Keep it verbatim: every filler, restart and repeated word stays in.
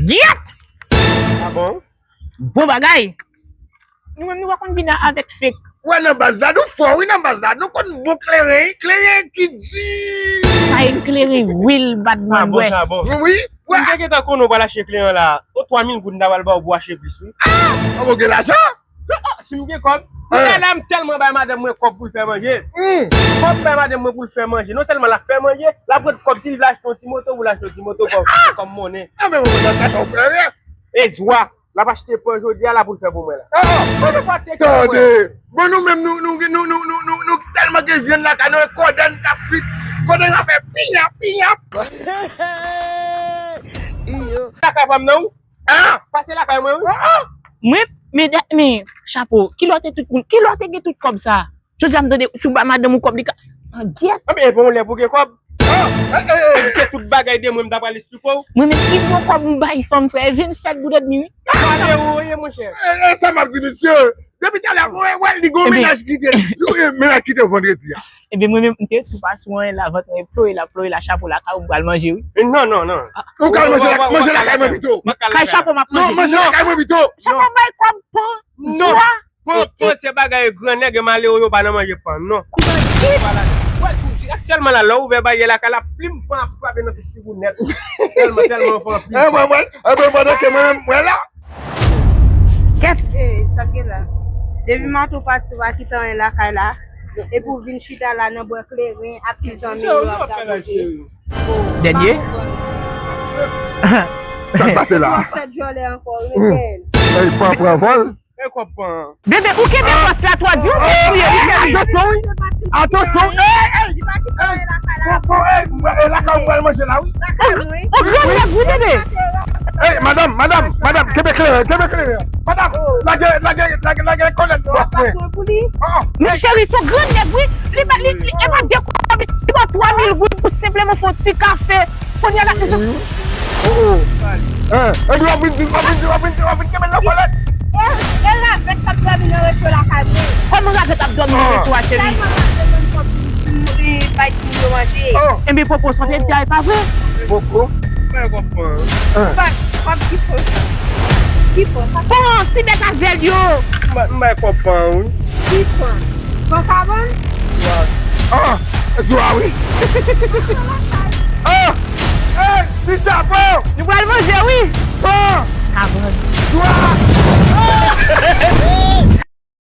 Gyèt! Ah bon? Bon bagay! Nou menm nou pa konn vin avèk fake. Wè nan baz la, nou fò wi nan baz la. Nou konn bon kleren, kleren ki di. Sa e kleren real bad man, bwè. Sa bon, sa bon. Wi, wi. Si m te gentan konnen w pral achte kleren la, yon twa mil goud m ta pral ba w pou w achte plis, wi. Ah! Ou gen lajan? Ah, si m gen kòb. Kounye a la, m tèlman bay madanm mwen kòb pou l fè manje. Hmm. Kòb m bay madanm mwen pou l fè manje. Non sèlman l ap fè manje, l ap pran kòb si l vle achte yon ti moto, pou l achte yon ti moto kòm, kòm monnen. Ah, men mwen, mwen, sa, sa, frè. E zwa. L ap achte pan jodi a la pou l fè pou mwen la. Ah! Mwen pa te kè mwen. Tande! Bon, nou menm, nou, nou, nou tèlman gen vyann lakay nou, e kòdè n t ap frit. Kòdè n ap fè pinya, pinya. Iyo. Lakay pa m nan, wi. Ah! Pase lakay mwen, wi. Ah! Mwen, men, men, chapo, kilè w te tout moun, kilè w te gen tout kòb sa? Jodi a m tande, si w ba madanm ou kòb, li ka. Ah, gyèt! Anben, e pa yon lè pou gen kòb. Ah, eh, eh, eh. Se tout bagay de mwen, m ta pral esplike w. Mwen menm, pi gwo kòb m bay fanm, frè, e vennsèt goud edmi, wi. Malere w ye, monchè. Eh, eh, sa m ap di, misye. Depi talè, mwen wè li gon mennaj ki te, li, eh, mennaj ki te vandredi a. Ebyen, mwen menm, m te tou pa sou anyen, la vant mwen plore, la plore, la chapo lakay ou m pral manje, wi. Eh, non, non, non. Ou pral manje la, manje lakay mwen pito. Kay chapo m ap manje. Non, manje lakay mwen pito. Chapo bay kòb pan. Non. Zwa. Pan, pan, se bagay grannèg e malere yo pa nan manje pan, non. Wè, aktyèlman la, lè w ouvè baryè lakay la, plim pan ap frape nan figi w nèt. Tèlman, tèlman w pran plim. Eh, mwen, mwen, eh, mwen, pandan ke mwen menm, mwen la. Kèt. Eh, sa k gen la? Depi maten w pati, w pa kite anyen lakay la. Epi w vin chita la nan bwè kleren, ap di zanmi yo ap gade. Dènye? Sa k pase la? Fèt jòlè ankò, rete. Ey, pran, pran vòl. E kòb pan. Bebe, ou kenbe pòs la, twa di ou touye li, cheri. Atansyon, wi. Atansyon. Ey, ey. Bon, bon, ey, ey, lakay ou pral manje la, wi. Ou grann nèg, wi, bebe. Ey, madanm, madanm, madanm, kenbe kleren, kenbe kleren. Madanm, lage, lage, lage, lage kòlèt bòs mwen. Men cheri, se yon grann nèg, wi. Li pa, li, li, e pa de kòb, li ba w twa mil goud pou senpleman fè yon ti kafe. Kounye a la, se... Oh, oh. Hein, epi w ap vin di, w ap vin di, w ap vin di, w ap vin kenbe l nan kòlèt. E, e ravèt k ap dòmi nan recho lakay mwen. Kòman ravèt ap dòmi nan recho a, cheri? Tèlman m ap bezwen kòb pou m, pou m, e, bay timoun yo manje. Oh. Enben, Popo, sa w te di a, e pa vre? Popo? Mwen konprann. Hein. Kòb ki pran? Ki pran? Bon, ti bèt avèl yo. M bay, m bay kòb pa w, wi. Ki pran? Pran kabann? Wa. Ah! Zwa, wi. Ah! Ey, ti chapo! Nou pral manje, wi. Pran! Kabann. Zwa! Ah!